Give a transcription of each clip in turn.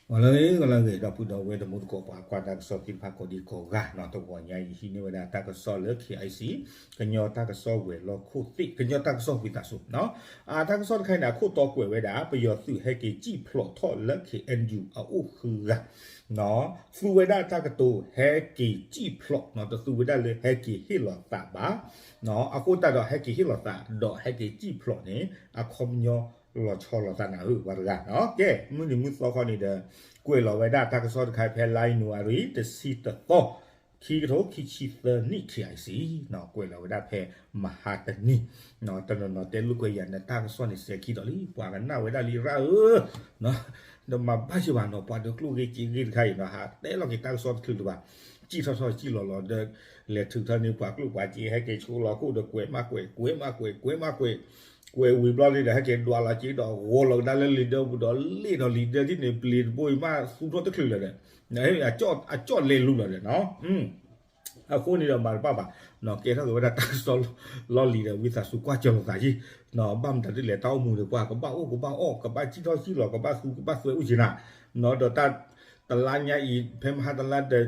ဂီၤလၢအဂ့ၤ ဂီၤလၢအဂ့ၤ ဒီပုၢ်ဒီဝဲၢ်တံၤသကိး ပှၤကွၢ်တၢ်ကစီၣ်သ့ၣ်တဖၣ်ကိးဒံကိးဂၤနီၤ, တဂီၤညါအံၤ ဟံးန့ၢ်ဝဲဒၣ်တၢ်ကစီၣ်လၢ KIC ကညီတၢ်ကစီၣ်ဝဲၤလီၢ်ခိၣ်သ့ၣ် ကညီတၢ်ကစီၣ်ဝံသးစူၤနီၤ. အတၢ်ကစီၣ်တခါအံၤန့ၣ် အခိၣ်တီကွဲးဝဲဒၣ် ပယီၤသုးဟဲက့ၤစံၣ်ဖျိးထီၣ်လၢ KNU အအိၣ်ဃုဂၤ သူဝဲဒၣ်တၢ်ကတိၤ ဟဲက့ၤစံၣ်ဖျိး, တသူဝဲဒၣ်လၢဟဲက့ၤဟ့ၣ်လီၤသးဘၣ်, အဃိသတးဒီး ဟဲက့ၤဟ့ၣ်လီၤသး ဒီးဟဲက့ၤစံၣ်ဖျိးန့ၣ် အခီပညီလီၤဆီလိာ်သးနၤဧၢ ပှၤတဂၤနီၤ. ကဲ မုၢ်နံၤမုၢ်သီခီန့ၣ်ဒီး ကွဲးလီၤဝဲဒၣ်တၢ်ကစီၣ်တခါ ဖဲလါယနူၤအါရံၤ တဆံတသီ ခံကထိခံဆံသၢနံၣ် KIC ကွဲးလီၤဝဲဒၣ်ဖဲမဟါတနံၤ, တနီၤနီၤတဲလိာ်ကွဲယၤန့ၣ် တၢ်ကစီၣ်န့ၣ် စဲၤခံဒီးလံ ပှၤကနၣ်ဝဲဒၣ်လံရၣ်ဧၢ, ဒီးမၤဘၣ်ယဘၣ်နီၤ ပှၤဒုးကျိၣ်ဂ့ၤစ့ဂ့ၤတခါအံၤနီၤ ဟးတဲလီၤက့ၤတၢ်ကစီၣ်တချုးလၢၤဘၣ်, စံၣ်ထီၣ်ထီၣ်စံၣ်လီၤလီၤဒီး လဲၤထုးထီၣ်န့ၢ်ပှၤကျိၣ်ပှၤစ့ ဟဲက့ၤဆိလီၤခိၣ်ဒီး ကွဲးမးကွဲး ကွဲးမးကွဲး ကွဲးမးကွဲး ကွဲးဝံၤဘျီန့ၣ်ဒီး ဟဲက့ၤဒွးလီၤစ့ဒီး ဂီၤလီၤကဒါလၢလံာ်ဒၢပူၤဒီး လ့ၣ်ဒီးလံာ်ဒၢထံၣ်န့ၣ် ပျ့ၤတဘိအံၤမးသူထီၣ်တချုးလၢၤဒီး အကၠီၣ်လဲၤလူလီၤဒီးနီၤ. အဃိန့ၣ်ဒီးမၤတဘၣ်ဘၣ်, ကဲထီၣ်က့ၤဝဲဒၣ်တၢ်ကစီၣ်လီၢ်လံၤဒီး ဝံသးစူၤကွၢ်စၢၤလိာ်သးယံၤ, ဘၣ်မတၤဒ်လဲၣ် တၢ်အိၣ်မူန့ၣ် ပှၤကဘၣ်အိၣ်ကဘၣ်အီၣ် ကဘၣ်စံၣ်ထီၣ်စံၣ်လီၤ ကဘၣ်သူကဘၣ်သွဲအိၣ်က့ၤနၤ, ဒီးတၢ်တလါညါအံၤ ဖဲမဟါတလါဒီး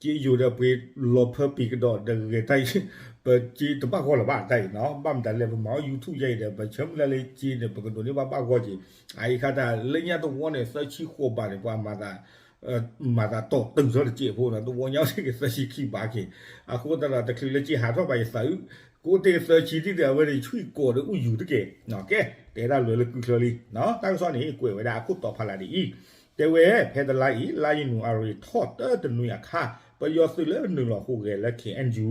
က့ယိၤဒီးပှ့ၤလီၤဖၢပံၤကဒီးဒီးဂဲၤတၢ်အံၤ, ပစ့တဘၣ်ဂီၢ်လၢၤဘၣ်တၢ်အံၤနီၤ, ဘၣ်မတၤလဲၣ် ပမၤအီၣ် YouTube ယါအံၤဒီး ပဆၢမုၢ်လၢ်လၢစ့န့ၣ် ပကဒိးန့ၢ်ဘၣ်ဘၣ်ဂီၢ်က့ၤ, အအံၤခါတၢ်လၢညါတဝီန့ၣ် သၢဆံဃိးဘးန့ၣ် ပှၤမၤသးတီၢ်တုၤထီၣ်တစဲးဖိနီၤ, တဝီညါအိၣ်တ့ၢ်က့ၤသၢဆံခံဘးက့ၤ, အဃိသတးဒီး တချုးလၢစ့ဟးထီၣ်ဘၣ်ယသးအုး, ကအိၣ်တ့ၢ်က့ၤသၢဆံဒ်ဒီး အဝဲန့ၣ်ဆှံကိးဒီးအိၣ်ယူၤတက့ၢ်, ကဲ တဲဒၣ်လွဲၤလၢကုချၢလံ, တၢ်ကစီၣ်န့ၣ် ကွဲးဝဲဒၣ်အခိၣ်တီဖးလၢ်ဒ်အံၤ, တဲဝဲ ဖဲတလါအံၤ လါယနူၤအါရံၤထီၣ်တၢတနွံအခါ ပယီၤသုးလၢအနုာ်လီၤဟူးဂဲၤလၢ KNU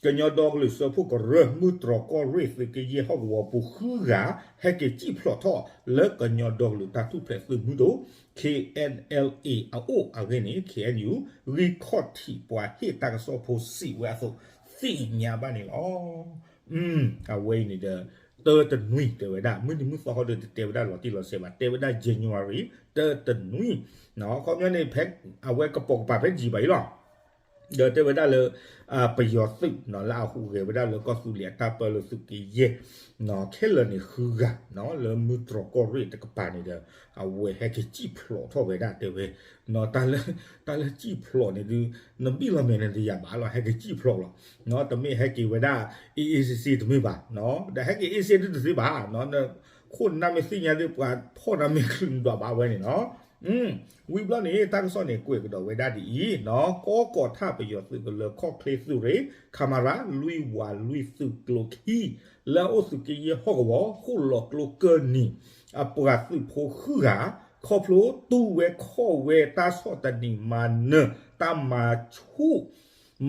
ကညီဒီကလုာ်စၢဖှိၣ်ကရၢ မုၢ်တြီၢ်ကီၢ်ရ့ၣ်သုးကယဲၢ်ဟီၣ်ကဝီၤပူၤဃုဂၤ ဟဲက့ၤစံၣ်ဖျိးထီၣ်လၢကညီဒီကလုာ်တၢ်ထူၣ်ဖျဲးသုးမုၢ်ဒိၣ် KNLA အအိၣ်အဂ့ၢ်န့ၣ် KNU ဂံၢ်ခီၣ်ထံးပှၤဟ့ၣ်တၢ်ကစီၣ်ဖိစံးဝဲအသိး သ့ၣ်ညါဘၣ်န့ၣ်လီၤ. အဝဲအံၤန့ၣ်ဒီး တၢတနွံတဲဝဲဒၣ် မုၢ်နံၤမုၢ်သီခီဒီး တတဲဝဲဒၣ်လီၤတံၢ်လီၤဆဲးဘၣ် တဲဝဲဒၣ် January တၢတနွံ, ခီပညီန့ၣ် ဖဲအဝဲကပိာ်ကပၤဖဲယံာ်ဘၣ်အံၤလီၤ. ဒီးတဲဝဲဒၣ်လၢ ပယီၤသုးလၢအဟူးဂဲၤဝဲဒၣ်လၢကီၢ်သူလ့ၤအတၢ်ပၢလၢသုးကယဲၢ် ခဲလၢာ်န့ၣ်ဃုဂၤ လၢမုၢ်တြီၢ်ကီၢ်ရ့ၣ်တကပၤန့ၣ်ဒီး အဝဲဟဲက့ၤစံၣ်ဖျိးထီၣ်ဝဲဒၣ်တဲဝဲ တၢ်လၢစံၣ်ဖျိးန့ၣ်ဒုး နဘံၣ်လီၤမဲာ်န့ၣ်တယာ်ဘၣ်လီၤ ဟဲက့ၤစံၣ်ဖျိးလီၤ, တမ့ၢ်ဟဲက့ၤဝဲဒၣ် အ့ၣ်အ့ၣ်စ့စ့တမ့ၢ်ဘၣ်, ဒီးဟဲက့ၤအ့ၣ်စ့ဒုးတသ့ဘၣ်, ခိၣ်နၢ်မ့ၢ်သ့ၣ်ညါဒုး ပှၤဖီၣ်နၢ်မ့ၢ်ချုးဒွးဘၣ်ဝဲန့ၣ်လီၤ. ဝံၤဘျီန့ၣ် တၢ်ကစီၣ်န့ၣ် ကွဲးကဒီးဝဲဒၣ်ဒ်အံၤ, ကီကီးထၣ်ပယီၤသုးကလၢၤခီၣ်ချ့သုးရ့ၣ် ခမရ လွံၢ်ဝးလွံၢ်သုးကျိၤခံ လၢအအိၣ်သုးကယဲၢ်ဟီၣ်ကဝီၤ ဃိၣ်လီၤကျိကၢၢ်နံၤ အပှၤသုးဖိဃုဂၤ ခီဖျိတူၢ်ဝဲခီၣ်ဝဲတၢ်ဆီၣ်တနံၤမၤနၢၤ တၢ်မၤဆူၣ်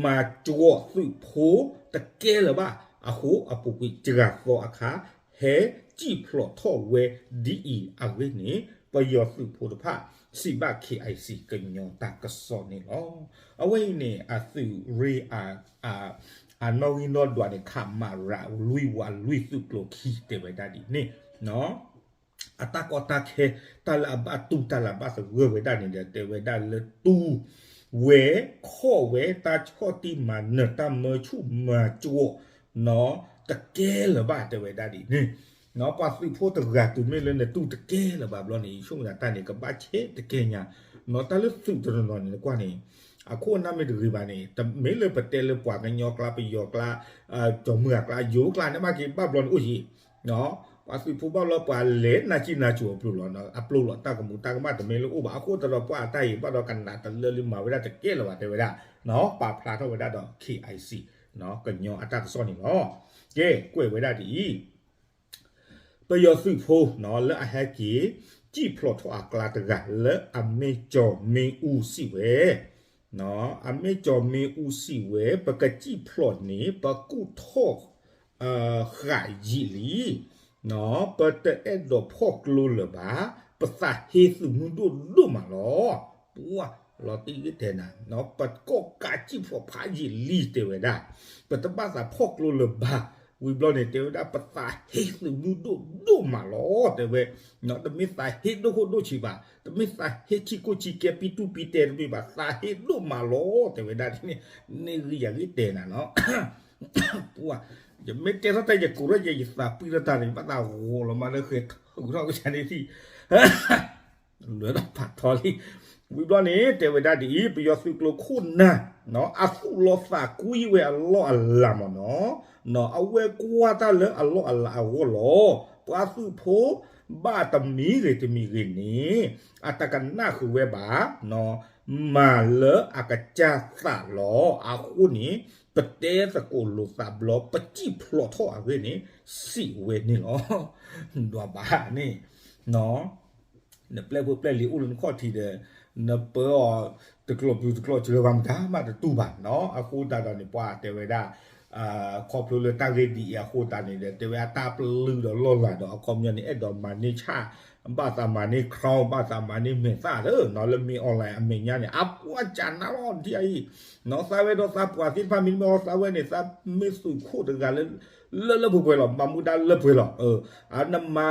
မၤကွီးသုးဖိတကဲလၢၤဘၣ်အဃိ အပူၤကွံာ်တဂၤသီအခါ ဟဲစံၣ်ဖျိးထီၣ်ဝဲဒ်အံၤအဂ့ၢ်န့ၣ် ပယီၤသုးဖိတဖၣ် စံးဘၣ် KIC ကညီတၢ်ကစီၣ်န့ၣ်လီၤ. အဝဲအံၤန့ၣ် အသုးရ့ၣ် အနီၣ်ဂံၢ်နီၣ်ဒွးန့ၣ် ခမရ လွံၢ်ဝးလွံၢ်သုးကျိၤခံတဲဝဲဒၣ်ဒ်န့ၣ် အတၢ်ကီတၢ်ခဲ တၢ်လၢအဘၣ်တူၢ်တၢ်လၢအဘၣ်သဂၢၢ်ဝဲဒၣ်န့ၣ်ဒီး တဲဝဲဒၣ်လၢတူၢ်ဝဲခီၣ်ဝဲတၢ်ဆီၣ်တံၢ်မၤနၢၤ တၢ်မၤဆူၣ်မၤကွီး တကဲလၢၤဘၣ်တဲဝဲဒၣ်ဒ်န့ၣ်, ပှၤသုးဖိတဂၤတုၤမ့ၢ်လၢနတူၢ်တကဲလၢၤဘၣ်ဘျီန့ၣ် ယဆိကမိၣ်သးတၢ်န့ၣ် ကဘၣ်ဆဲးတကဲညါ, တၢ်လၢသုးတနီၤနီၤန့ၣ် နကွၢ်န့ၣ် အခိၣ်အနၢ်မ့ၢ်တဂ့ၤဘၣ်န့ၣ် တမ့ၢ်လၢပတဲလၢပှၤကညီကျါ ပယီၤကျါ ကၠီၤမုၢ်အကျါ ယိၤကျါန့ၣ် ဘၣ်က့ၤဘၣ်ဘျီန့ၣ်အိၣ်ယံၤ ပှၤသုးဖိဘၣ်ဘျီ ပှၤလဲၤနၢ်ကံၣ်နၢ်ကၠိၤအပျိၤလီၤ, အပျိၤလီၤ တၢ်ကမူၤတၢ်ကမၣ်တမ့ၢ်လၢအိၣ်ဘၣ် အဃိသတးဒီးပှၤအတၢ်အံၤ ဘၣ်ဒီးကနးတလၢလံ မၤဝဲဒၣ်တကဲလၢၤဘၣ်တဲဝဲဒၣ်, ပာ်ဖျါထီၣ်ဝဲဒၣ်ဒီး KIC ကညီအတၢ်ကစီၣ်န့ၣ်လီၤ. ကဲ ကွဲးဝဲဒၣ်ဒ်အံၤ ပယီၤသုးဖိ လၢအဟဲက့ၤ စံၣ်ဖျိးထီၣ်အကျါတဂၤ လၢအမ့ၢ်ကၠီၤမ့ၣ်အူစံးဝဲ အမ့ၢ်ကၠီၤမ့ၣ်အူစံးဝဲ ပကစံၣ်ဖျိးန့ၣ် ပကူၣ်ထီၣ် ဃာ်ယံာ်လံ, ပတအဲၣ်ဒိးဖီၣ်ကျိလၢၤဘၣ်, ပသးဟ့သုးမုၢ်ဒိၣ်ဒိၣ်မးလီၤ. ပှၤလီၤတံၢ်ဂ့ၢ်တဲနၤ, ပကီၢ်ကးစံၣ်ဖျိးဖးယံာ်လံတဲဝဲဒၣ်, ပတဘၣ်သးဖီၣ်ကျိလၢၤဘၣ်, ဝံၤဘျီန့ၣ် တဲဝဲဒၣ် ပသးဟ့သုးမုၢ်ဒိၣ်ဒိၣ်မးလီၤ တဲဝဲ, တမ့ၢ်သးဟ့ဒိၣ်ခိၣ်ဒိၣ်ဆံးဘၣ်, တမ့ၢ်သးဟ့ခံခိၣ်ခံကဲ ပံတူၢ်ပံတဲတမ့ၢ်ဘၣ်, သးဟ့ဒိၣ်မးလီၤ တဲဝဲဒၣ်န့ၣ်, န့ၣ်ဂ့ၢ်ယၤဂ့ၢ်တဲနၤနီၤ, ပှၤ, ယမ့ၢ်တဲထီၣ်တၢ်ယကိးထီၣ်ယဲ ယသးပှံၢ်ထီၣ်တၢ်န့ၣ် ဘၣ်သးဂီၤလီၤမးလၢဃဲၤထီၣ်ကထီၣ်ကစၢ်န့ၣ်ထံၣ် လဲၤဒီးဖးထီလံ. ဝံၤဘျီန့ၣ် တဲဝဲဒၣ်ဒ်အံၤ, ပယီၤသုးကျိၤခိၣ်နၢ် အသူၣ်လီသးကွံဝဲအလီၢ်အလၤမ့ၢ်နီၤ, အဝဲကွၢ်တၢ်လၢအလီၢ်အလၤအဂီၢ်လီၤ. ပှၤသုးဖိဘၣ်တမံၤဂ့ၤတမံၤဂ့ၤန့ၣ် အတကနၣ်ဃုာ်ဝဲဘၣ်, မၤလၢအကစၢ်သးလီၤ. အဃိန့ၣ် ပတဲသကိးလိာ်သးဘျီ ပစံၣ်ဖျိးထီၣ်အဂ့ၢ်န့ၣ် စံးဝဲန့ၣ်လီၤ. ဒွးဘၣ်န့ၣ် နပျဲၢ်ဖိပျဲၢ်လံၤအိၣ်လၢနခီၣ်ထံးဒီး နပၢအီၤတကျိၤပျူၤတကျိၤစှၤဘၣ်မတၤမးတတူၢ်ဘၣ်နီၤ. အဃိသတးဒီးန့ၣ် ပှၤတဲဝဲဒၣ် ခီဖျိလၢတၢ်ဂ့ၢ်ဒ်အံၤအဃိသတးန့ၣ်ဒီး တဲဝဲအတၢ်ပျုၢ်ဒီးလီၢ်လၤဒီး အခီပညီန့ၣ် အဲၣ်ဒိးမၤန့ၢ်ဆၣ် ဘၣ်သးမၤန့ၢ် crown ဘၣ်သးမၤန့ၢ်မဲာ်သၣ်ဒီးနီၤ လၢမ့ၢ် online အမဲာ်ညါန့ၣ် အပှၤကနၣ်လီၤဒ်အံၤ နီၤ သးဝဲဒီးသးပှၢ်သ့ၣ်တဖၣ်မ့တမ့ၢ်အီၤ သးဝဲန့ၣ် သးမ့ၢ်သုးခိၣ်တဂၤလၢ လၢလၢပှဲၤပှဲၤလီၤ မၤမူဒါလၢပှဲၤလီၤ နမၤ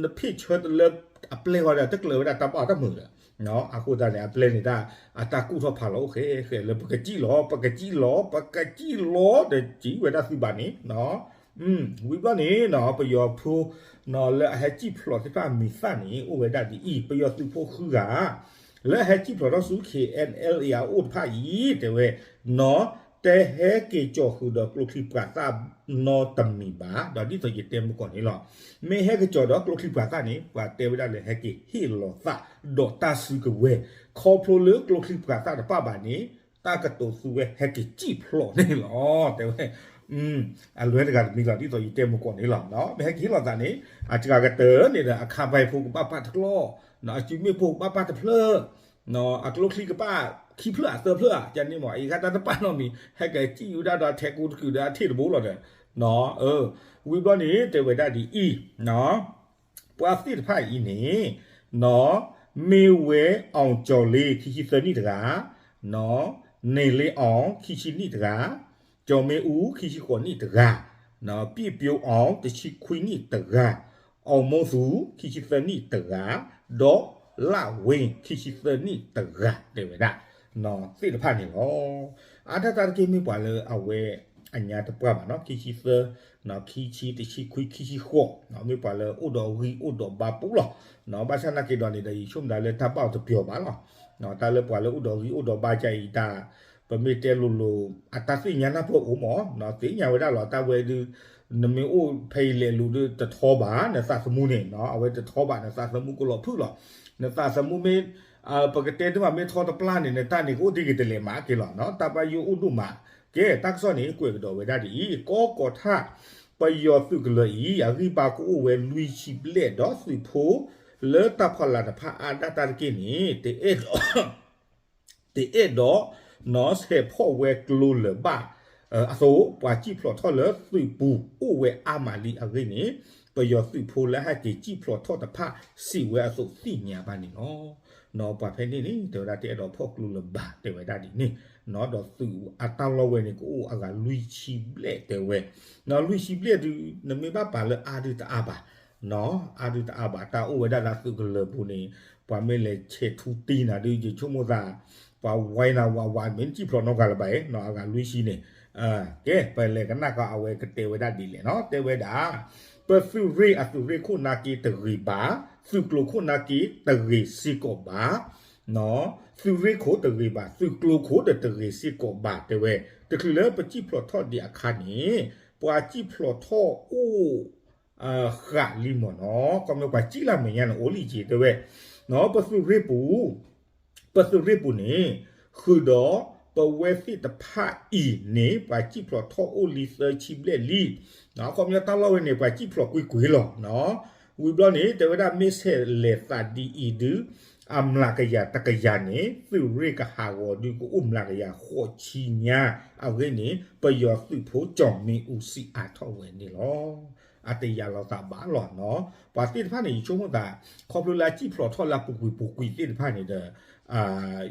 နဖ့ၣ်ဆၢတလၢအပျဲၢ်ဃီဒီး တကျၢၤဝဲဒၣ်တၢ်ဘၣ်တၢ်မုာ်ဒီး အဃိသတးန့ၣ် အပျဲၢ်န့ၣ်တၢ် အတၢ်ကူၣ်ထီၣ်ဖးလီၤအိၣ်ဃဲဃဲလၢပကစံၣ်လီၤ ပကစံၣ်လီၤ ပကစံၣ်လီၤဒီးစံၣ်ဝဲဒၣ်သုးဘၣ်န့ၣ် ဝံၤဘျီန့ၣ်နီၤ ပယီၤဖိ နီၤ လၢအဟဲစံၣ်ဖျိးသ့ၣ်တဖၣ်အမံၤသၣ်န့ၣ် အိၣ်ဝဲဒၣ်ဒ်အံၤ ပယီၤသုးဖိဃုဂၤ လၢအဟဲစံၣ်ဖျိးထီၣ်ဆူ K N L A အအိၣ်တဖၣ်အံၤ တဲဝဲ နီၤ တဟဲက့ၤကၠီၤဃုာ်ဒီးကျိချံပှၤသၣ်နီတမံၤဘၣ် ဒီးဒ်သိးယတဲမုၢ်ကီၢ်န့ၣ်လီၤ. မ့ၢ်ဟဲက့ၤကၠီၤဒီးကျိချံပှၤသၣ်န့ၣ် ပှၤတဲဝဲဒၣ်လၢဟဲက့ၤဟ့ၣ်လီၤသး ဒီးတၢ်စုကဝဲၤ ခီဖျိလၢကျိချံပှၤသၣ်တပၣ်ဘၣ်န့ၣ် တၢ်ကတိၤသူဝဲဟဲက့ၤစံၣ်ဖျိးန့ၣ်လီၤ တဲဝဲ အလွဲတဂၤတမံၤလီၤ ဒ်သိးယတဲမုၢ်ကီၢ်န့ၣ်လီၤ. မ့ၢ်ဟဲက့ၤဟ့ၣ်လီၤသးန့ၣ် အစှၤကတၢၢ်န့ၣ်ဒီး အခါဘၣ်ဖိကဘၣ်ပာ်တကျီၢ် အစုမ့ၣ်ဖိကဘၣ်ပာ်တဖျၢၣ် အကျိချံကဘၣ်ခံဖျၢၣ်အသၢဖျၢၣ်ဧါ ကန့ၣ်မ့ၢ် အံၤခါတၢ်တပာ်နီတမံၤ ဟဲက့ၤစံၣ်ယူၤဒၣ်ဒီးထဲကူတကုာ်ဒီးအထံၣ်တဘိလီၤဒီး ဝံၤဘျီန့ၣ် တဲဝဲဒၣ်ဒ်အံၤ ပှၤသ့ၣ်တဖၣ်အံၤန့ၣ် နီၤ မ့ၢ်ဝဲ အောင်ကျော်လေး ခံဆံသၢနံၣ်တဂၤ, နီၤ နေလင်းအောင် ခံဆံနံၣ်တဂၤ, ကျော်မင်းဦး ခံဆံဃိးနံၣ်တဂၤ, နီၤ ပြည့်ဖြိုးအောင် တဆံခွံနံၣ်တဂၤ, အောင်မိုးသူ ခံဆံသၢနံၣ်တဂၤ, ဒီးလဝင်း ခံဆံသၢနံၣ်တဂၤ တဲဝဲဒၣ် နီၤ သ့ၣ်တဖၣ်န့ၣ်လီၤ. အါဒၣ်တၢ်တက့ၢ်မ့ၢ်ပှၤလၢအဝဲအညါတပှၢ်ဘၣ်နီၤ ခံဆံသၢ နီၤ ခံဆံ တဆံခွံ ခံဆံဃိး နီၤ မ့ၢ်ပှၤလၢအိၣ်ဒီးဂံၢ်အိၣ်ဒီးဘါပူၤလီၤ. နီၤ ဘၣ်ဆၣ်နာ်က့ဒီးန့ၣ်ဒီး ယဆိကမိၣ်ဒၣ်လၢတၢ်ဘၣ်အီၤတပျီၤဘၣ်လီၤ. နီၤ တၢ်လၢပှၤလၢအိၣ်ဒီးဂံၢ်အိၣ်ဒီးဘါကအံၤတၢ် ပမ့ၢ်တဲလိၤလိၤ အတၢ်သ့ၣ်ညါနၢ်ပၢၢ်အိၣ်မး နီၤ သ့ၣ်ညါဝဲဒၣ်လီၤ တၢ်ဝဲဒုး နမ့ၢ်အိၣ်ဖဲအံၤလဲၤလူၤဒုးတထီဘၣ် နသးသမူန့ၣ် နီၤ အဝဲတထီဘၣ် နသးသမူကလီၤဖုၣ်လီၤ. နသးသမူမ့ၢ် ပကတဲတမ့ၢ်ထီတပျၢ်န့ၣ် နတၢ်န့ၣ်ကအိၣ်ဒ်ဂ့ၤတလဲၤမးက့ၤလီၤ နီၤ တၢ်ဘၣ်ယိၣ်အိၣ်ဒိၣ်မး ကဲ တၢ်ကစီၣ်န့ၣ် ကွဲးကဒီးဝဲဒၣ်ဒ်အံၤ ကီၢ်ကီၤထၣ် ပယီၤသုးကလၢၤအံၤ အဂံၢ်ဘါကအိၣ်ဝဲလွံၢ်ဆံဘျဲၣ်ဒီးသုးဖိ လၢတၢ်ဖီလာ်တဖၣ်အါဒၣ်တၢ်တက့ၢ်န့ၣ် တအဲၣ်ဒိး တအဲၣ်ဒိး နီၤ ဆဲးဖီၣ်ဝဲကျိလၢၤဘၣ်အသိး ပှၤစံၣ်ဖျိးထီၣ်လၢသုးပူၤအိၣ်ဝဲအါမးလံအဂ့ၢ်န့ၣ် ပယီၤသုးဖိလၢဟဲက့ၤစံၣ်ဖျိးထီၣ်တဖၣ်စံးဝဲအသိးသ့ၣ်ညါဘၣ်န့ၣ်လီၤ. နီၤ ပှၤဖဲန့ၣ်န့ၣ် တဲဝဲဒၣ်တအဲၣ်ဒိးဖီၣ်ကျိလၢၤဘၣ် တဲဝဲဒၣ်ဒ်န့ၣ် နီၤ ဒီးသုးအတၢ်လီၢ်ဝဲန့ၣ် ကအိၣ်အဂၤလွံၢ်ဆံဘျဲၣ်တဲဝဲ နီၤ လွံၢ်ဆံဘျဲၣ်ဒုး နမ့ၢ်ဘၣ်ပာ်လၢအါဒုးတအါဘၣ် နီၤ အါဒုးတအါဘၣ် တၢ်အိၣ်ဝဲဒၣ်လၢသုးကလၢၤပူၤန့ၣ် ပှၤမ့ၢ်လဲၤဆဲးထူတံနၤဒုး ယဆိကမိၣ်သး ပှၤဝဲနၤဝးဝး မ့ၢ်စံၣ်ဖျိးနီတဂၤလၢၤဘၣ် နီၤ အဂၤလွံၢ်ဆံန့ၣ် ကဲ ပလဲၤကနၣ်ကီးအဝဲကတဲဝဲဒၣ်ဒ်လဲၣ်နီၤ တဲဝဲဒၣ် ပသုးရ့ၣ်အသုးရ့ၣ်ခိၣ်နၢ်က့တဂ့ၤဘၣ် သုးကျိၤခိၣ်နၢ်က့တဂ့ၤစ့ၢ်ကီးဘၣ် သုးရ့ၣ်ခိၣ်တဂ့ၤဘၣ် သုးကျိၤခိၣ်တတဂ့ၤစ့ၢ်ကီးဘၣ် တဲဝဲ တချုးလၢပစံၣ်ဖျိးထီၣ်ဒံးအခါန့ၣ် ပှၤစံၣ်ဖျိးထီၣ်အိၣ် ဃးလံမ့ၢ်နီၤ ခီဖျိပှၤစံၣ်လၢမဲာ်ညါန့ၣ် အိၣ်လံက့ၤတဲဝဲ နီၤ ပသုးရ့ၣ်ပူၤ ပသုးရ့ၣ်ပူၤန့ၣ် ဃုာ်ဒီးပဝဲသ့ၣ်တဖၣ်အံၤန့ၣ် ပှၤစံၣ်ဖျိးထီၣ်အိၣ်လံသၢဆံဘျဲၣ်လံ အခီပညီတၢ်လီၢ်ဝဲန့ၣ် ပှၤစံၣ်ဖျိးကွ့ၢ်ကွ့ၢ်လီၤ ဝံၤဘျီန့ၣ် တဲဝဲဒၣ်မ့ၢ်ဆဲးလဲၤသးဒ်အံၤဒုး အမျးကယၤတကယၤန့ၣ် သုးရ့ၣ်ကဟးဂီၤဒုးကအိၣ်မျးကယၤဃိးဆံညါအဂ့ၢ်န့ၣ် ပယီၤသုးဖိကၠီၣ်မ့ၢ်အူစံးအါထီၣ်ဝဲန့ၣ်လီၤ. အတယာ်လီၤသးဘၣ်လီၤနီၤ ပှၤသ့ၣ်တဖၣ်န့ၣ် ယဆိကမိၣ်သး ခီဖျိလၢအစံၣ်ဖျိးထီၣ်လၢအပူၤကွံာ်ပူၤကွံာ်သ့ၣ်တဖၣ်န့ၣ်ဒီး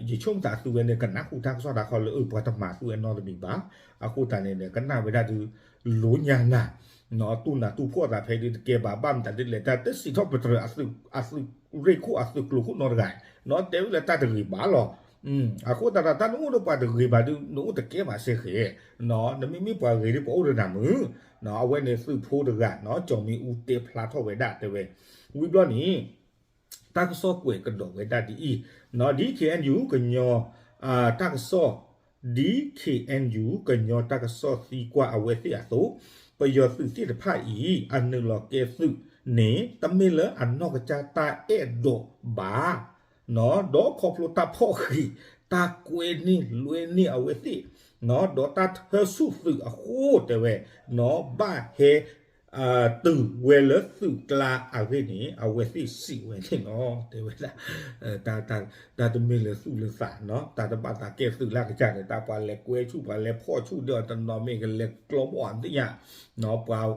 ယဆိကမိၣ်သးသုဝဲန့ၣ် ကနၢ်ဟူတၢ်ကစီၣ်တခီလၢ အၢ ပှၤတမၤသုဝဲနီတမံၤဘၣ်. အဃိသတးန့ၣ်ဒီး ကနၣ်ဝဲဒၣ်ဒုး လိညါနၤ တူၢ်နၤတူၢ်ဖှီၣ်သးဖဲဒုးတကဲဘၣ် ဘၣ်မတၤဒ်လဲၣ် တၢ်တစံးထီၣ်ပတြၢၤ အသုးရ့ၣ်ခိၣ်အသုးကျိၤခိၣ်နီတဂၤ နီၤ တဲဝဲလၢတၢ်တဂ့ၤဘၣ်လီၤ. အဃိသတးဒီး တၢ်နအိၣ်ဒီးပှၤတဂ့ၤဘၣ်ဒုး နအိၣ်တကဲဘၣ်စ့ၢ်ကီး နမ့မ့ၢ်ပှၤဂ့ၤဒုး ပှၤအိၣ်ဒီးနၤမုာ် အဝဲန့ၣ်သုးဖိတဂၤ ကၠီၣ်မ့ၢ်အူတဲဖျါထီၣ်ဝဲဒၣ်တဲဝဲ ဝံၤဘျီန့ၣ် တၢ်ကစီၣ်ကွဲးကဒီးဝဲဒၣ်ဒ်အံၤ, ဒ် K N U ကညီ တၢ်ကစီၣ်, ဒ် K N U ကညီတၢ်ကစီၣ်သံကွၢ်အဝဲသ့ၣ်အသိး, ပယီၤသုးသ့ၣ်တဖၣ်အံၤ အနုာ်လီၤကဲသုးန့ၣ် တမ့ၢ်လၢအနီၢ်ကစၢ်တၢ်အဲၣ်ဒိးဘၣ် ဒီးခီဖျိတၢ်ဖီၣ်ဃံး တၢ်ကွဲန့ၢ်လွဲန့ၢ်အဝဲသ့ၣ်, ဒီးတၢ်ထၢဆူၣ်သုးအဃိတဲဝဲ, ဘၣ်ဟဲ တုၤဝဲလၢသုးကျါအဂ့ၢ်န့ၣ် အဝဲသ့ၣ်စံးဝဲန့ၣ်လီၤ. တဲဝဲဒၣ် တၢ်တမ့ၢ်လၢသူၣ်လၢသးနီၤ, တၢ်တဘၣ်သးကဲသုးလၢကစၢ်န့ၣ် တၢ်ပှၤလဲၤကွဲဆူၣ် ပှၤလဲၤဖီၣ်ဆူၣ်ဒီးတနီၤမ့ၢ်ကလဲၤကျီဘီၣ်သ့ၣ်ညါ, ပှၤ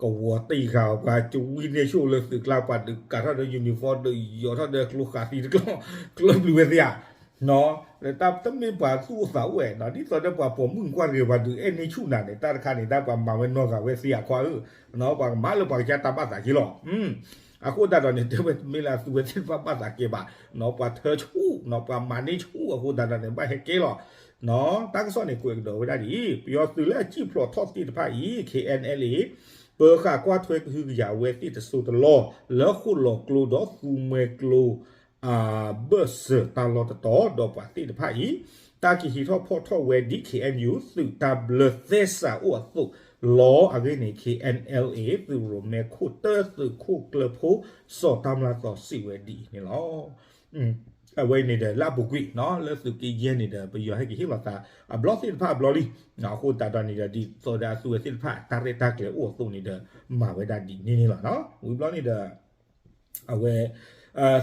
ကဝီၤတ့ၢ်ဃာ် ပှၤကဝံန့ၢ်ဆူၣ်လၢသုးကျါ ပှၤဒုးကးထီၣ်ဒီး uniform ဒီးယီၤထီၣ်ဒီးကျိဃာ်သံတကျီ ကျၢပျုၤဝဲသ့ၣ်ဧါ တၢ်တမ့ၢ်ပှၤသူၣ်အိၣ်သးအိၣ်ဝဲနီၤ, ဒ်သိးဒီးပှၤပိာ်မုၣ်ကွၢ်တဂ့ၤ ပှၤဒုးအဲၣ်န့ၢ်ဆူၣ်နၤန့ၣ် တၢ်တခါန့ၣ် တၢ်ပှၤမၤဝဲနီတဂၤဝဲသ့ဧါခွါဧၢ, ပှၤကမၤလၢပှၤကစၢ်တၢ်ဘၣ်သးက့လီၤ. အဃိသတးဒီးန့ၣ် တဲဝဲတမ့ၢ်လၢအသုဝဲသ့ၣ်တဖၣ်ဘၣ်သးကဲဘၣ်, ပှၤထၢဆူၣ်နီၤ ပှၤမၤန့ၢ်ဆူၣ်အဃိသတးဒီးန့ၣ် ဘၣ်ဟဲကဲလီၤ. တၢ်ကစီၣ်န့ၣ်ကွဲးကဒီးဝဲဒၣ်ဒ်အံၤ, ပယီၤသုးလၢအစံၣ်ဖျိးထီၣ်သ့ၣ်တဖၣ်အံၤ K N L A ပၢၤဃာ်ကွၢ်ထွဲကဟုကယာ်ဝဲသ့ၣ်တစိၢ်တလီၢ် လၢဃိၣ်လီၤကျိဒီးသူမှဲကျိ ဘၢၣ်စၢၤတၢ်လီၢ်တတီၤ ဒီးပှၤသ့ၣ်တဖၣ်အံၤ တၢ်ကဟံးထီၣ်ဖီၣ်ထီၣ်ဝဲဒ် K N U သုးတၢ်ဘျၢသဲစးအိၣ်အသိးလီၤ. အဂ့ၢ်န့ၣ် K N L A သုးရိၣ်မဲခိၣ်တၢ သုးခိၣ်ကျၢၢ်ဖိ စီၤတၢ်မျၢ်သီစံးဝဲဒ်အံၤန့ၣ်လီၤ. အဝဲန့ၣ်ဒီးလၢအပူၤကွံာ်နီၤ လၢသုးက့ယဲၢ်န့ၣ်ဒီး ပယီၤဟဲက့ၤဟ့ၣ်လီၤသးအဘျီသ့ၣ်တဖၣ်အဘျီလံ. အဃိသတးဒီးန့ၣ်ဒီး ဒ်သိးဒီးအသုဝဲသ့ၣ်တဖၣ် တၢ်ရဲၣ်တၢ်ကျဲၤအိၣ်အသိးန့ၣ်ဒီး မၤဝဲဒၣ်ဒ်န့ၣ်န့ၣ်လီၤ. ဝံၤဘျီန့ၣ်ဒီး အဝဲ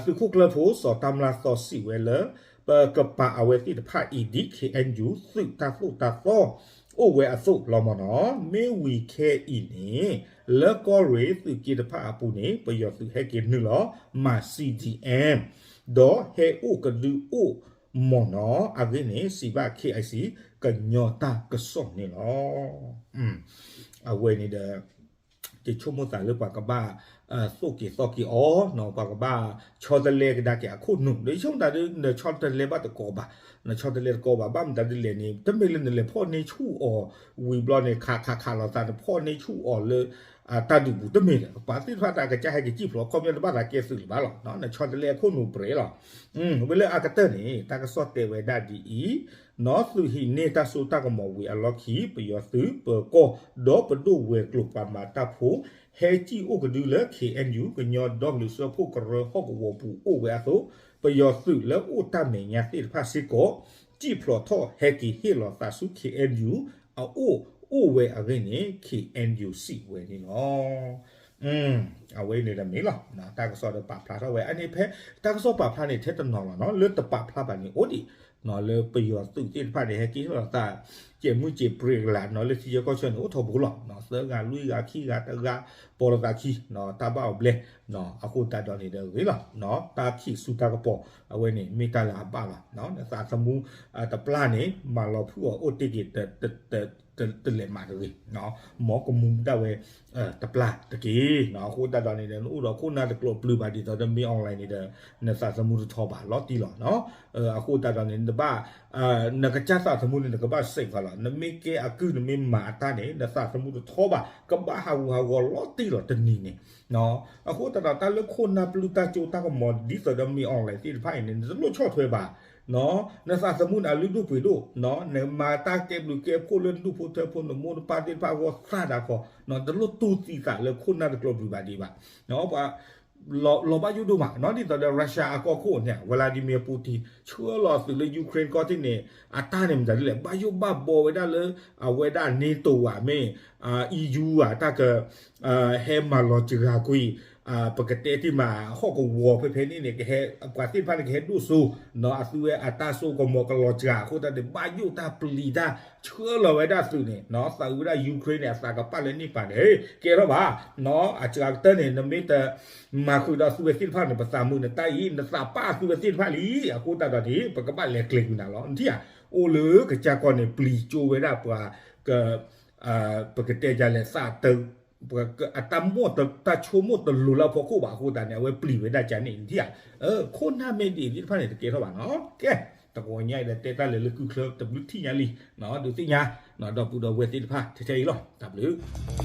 သုးခိၣ်ကျၢၢ်ဖိ စီၤတၢ်မျၢ်သီစံးဝဲလၢ ပကပာ်အဝဲသ့ၣ်တဖၣ်အံၤဒ် K N U သုးတၢ်သိၣ်တၢ်သီ အိၣ်ဝဲအသိးလီၤမ့ၢ်နီၤ. မ့ၢ်ဝံၤခဲအံၤန့ၣ် လၢကီၢ်ရ့ၣ်သုးက့တဖၣ်အပူၤန့ၣ် ပယီၤသုးဟဲက့ၤနုာ်လီၤ မၤ C D M ဒီးဟဲအိၣ်ကဒုအိၣ်မ့ၢ်နီၤ. အဂ့ၢ်န့ၣ် စံးဘၣ် K I C ကညီတၢ်ကစီၣ်န့ၣ်လီၤ. အဝဲန့ၣ်ဒီး ယဆိကမိၣ်သးလၢပှၤကဘၣ် သိၣ်က့ၤသီက့ၤအီၤ ပှၤကဘၣ်ဆီတလဲကဒါက့ၤအခိၣ်နူာ် ဒီးယဆိကမိၣ်သးဒ် နဆီတလဲဘၣ်တကိးဘၣ်, နဆီတလဲတကိးဘၣ် ဘၣ်မတၤဒ်လဲၣ်န့ၣ် တမ့ၢ်လၢနလဲၤဖီၣ်န့ၢ်ဆူၣ်အီၤ ဝံၤဘျီန့ၣ် ခးခးခးလိာ်သး နဖီၣ်န့ၢ်ဆူၣ်အီၤလၢ တၢ်ဒုးပူၤတမ့ၢ်ဒီး ပှၤသ့ၣ်တဖၣ်တၢ်ကစၢ်ဟဲက့ၤစံၣ်ဖျိး ခီပညီတဘၣ်သးကဲသုးလၢၤဘၣ်လီၤ. နဆီတလဲအခိၣ်နူာ်ပြဲးလီၤ. ဝဲလၢအကတၢၢ်န့ၣ် တၢ်ကစီၣ်တဲဝဲဒၣ်ဒ်အံၤ, နီၢ်သုးဟံးန့ၢ်တၢ်စိတၢ်ကမီၤဝံၤအလီၢ်ခံ ပယီၤသုးပၢၤကီၢ် ဒီးပဒိၣ်ဝဲၤကျိၤပှၤမၤတၢ်ဖိ ဟဲစံၣ်အိၣ်ကဒုလၢ K N U ကညီဒီကလုာ်စၢဖှိၣ်ကရၢဟီၣ်ကဝီၤပူၤအိၣ်ဝဲအသိး, ပယီၤသုးလၢအိၣ်တၢ်မဲာ်ညါသ့ၣ်တဖၣ်စ့ၢ်ကီး စံၣ်ဖျိးထီၣ်ဟဲက့ၤဟ့ၣ်လီၤသးဆူ K N U အအိၣ်အိၣ်ဝဲအဂ့ၢ်န့ၣ် K N U စံးဝဲန့ၣ်လီၤ. အဝဲန့ၣ်တမ့ၢ်လီၤ. တၢ်ကစီၣ်ဒီးပာ်ဖျါထီၣ်ဝဲအန့ၣ်ဖဲ တၢ်ကစီၣ်ပာ်ဖျါန့ၣ် ထဲတနီၤလီၤနီၤ လၢတပာ်ဖျါဘၣ်န့ၣ်အိၣ်ဒံး လၢပယီၤသုးသ့ၣ်တဖၣ်န့ၣ် ဟဲက့ၤဟ့ၣ်လီၤသး စဲးမုၢ်စဲးပြ့းကလာ်နီၤ လၢထံဆၢကီၢ်ဆၢန့ၣ် အိၣ်ထီဘိလီၤ. သၢဂၤလွံၢ်ဂၤခံဂၤတဂၤ ပိာ်လိာ်သးခံ တၢ်ဘၣ်အီၤဘျဲၣ် အဃိသတးဒီးန့ၣ်ဒီးဂ့ၤလီၤ. တၢ်ခံးစူၢ်တၢ်ကပီၤ အဝဲန့ၣ် မ့ၢ်တၢ်လၢအဘၣ်လီၤ. နသးသမူတပျၢ်န့ၣ် မၤလီၤဖုၣ်အီၤအိၣ်တ့ၢ်က့ၤ တလဲၤမးတဂ့ၤ မ်ကမူၤဒၣ်ဝဲ တပျၢ်တက့ၢ်. အဃိသတးဒီးန့ၣ်ဒီး နအိၣ်ဒီးခိၣ်နၢ်တကျိၤပျုၤဘၣ်ဒ်သိးဒီး မ့ၢ် online န့ၣ်ဒီး နသးသမူတထီဘၣ်လီၤတံၢ်လီၤ. အဃိသတးဒီးန့ၣ် နဘၣ် နကစၢ်သးသမူန့ၣ် နကဘၣ်စံးဃာ်လီၤ. နမ့ၢ်ကဲအကုၢ် နမ့ၢ်မၤအတၢ်န့ၣ် နသးသမူတထီဘၣ် ကဘၣ်ဟးဂူာ်ဟးဂီၤလီၤတံၢ်လီၤတနံၤန့ၣ် အဃိသတးဒီး တၢ်လၢခိၣ်နၢ်ပျုၢ်တၢ်စိတၢ်ကမီၤ ဒ်သိးဒီး မ့ၢ် online သ့ၣ်တဖၣ်အံၤန့ၣ် နတလိၣ်ဆီၣ်ထွဲဘၣ် နသးသမူန့ၣ် အလုၢ်ဒိၣ်ပှ့ၤဒိၣ် နမၤတၢ်ကဲဘျုးကဲဖှိၣ်လၢနဒူၣ်ဖိထၢဖိ နမိၢ်နပၢ်သ့ၣ်တဖၣ်အဂီၢ်သၣ်ဒၣ်ဃီ နတလိၣ်တူၢ်သံသးလၢခိၣ်နၢ်တကျိၤပျုၤဘၣ်ဒံးဘၣ်. ပှၤ လီၤဘၣ်ယိၣ်ဒိၣ်မး ဒ်သိးဒီး Russia အကီၢ်ခိၣ်န့ၣ် Vladimir Putin ဆှၢလီၤသုးလၢ Ukraine ကီၢ်ထံးန့ၣ် အတၢ်န့ၣ်မတၤဒ်လဲၣ် ဘၣ်ယိၣ်ဘၣ်ဘီဝဲဒၣ်လၢ အဝဲဒၣ် NATO ဧါ မ့ၢ် E U ဧါ တၢ်က ဟဲမၤလီၤစှၤကွံာ် ပကတဲတ့ၢ်မး ဟီၣ်ကဝီၤဖဲဖဲန့ၣ်န့ၣ် ကဟဲ ပှၤသ့ၣ်တဖၣ်န့ၣ် ကဟဲဒိၣ်စိ အသုဝဲအတၢ်စိကမီၤကလီၤစှၤအဃိသတးန့ၣ် ဘၣ်ယိၣ်တၢ်ပျံၤတၢ်ဆှၢလီၤဝဲဒၣ်သုးန့ၣ် သးဝံၤဝဲဒၣ် Ukraine န့ၣ် အသးကပာ်လၢန့ၣ်ပာ်န့ၣ် ကဲထီၣ်ဘၣ် အစှၤကတၢၢ်န့ၣ် နမ့ၢ်တ မၤဃုာ်ဒီးသုဝဲသ့ၣ်တဖၣ်န့ၣ် ပသးမုာ်နတၢ်အံၤ နသးပာ်သုဝဲသ့ၣ်တဖၣ်လံ အဃိသတးဒီးန့ၣ် ပကဘၣ်လဲၤကျဲၤကွံာ်နၤလီၤ နထံၣ်ဧါ အိၣ်လၢကစၢ်ကီၢ်န့ၣ် ပျံၤကၠိဝဲဒၣ်ပှၤ က ပကတဲဒ်လဲၣ် သးတ အတၢ်မိၣ်တၢ်ဆိကမိၣ်တလိၤလၢအဖီခိၣ်ဘၣ်အဃိသတးန့ၣ် အဝဲပျံၤဝဲဒၣ်ကန့ၣ် နထံၣ်ဧါ ခိၣ်နၢ်မ့ၢ်ဒ်အံၤသ့ၣ်တဖၣ်န့ၣ် တကဲထီၣ်ဘၣ်နီၤ ကဲ တကဝီၤညါအံၤဒီးတဲတၢ်လၢလၢကုၢ်ချၢတဘျုးထံၣ်ညါလံ ဒုးသ့ၣ်ညါ ဒီပုၢ်ဒီဝဲၢ်သ့ၣ်တဖၣ် ထဲထဲအံၤလီၤ တၢ်ဘျုး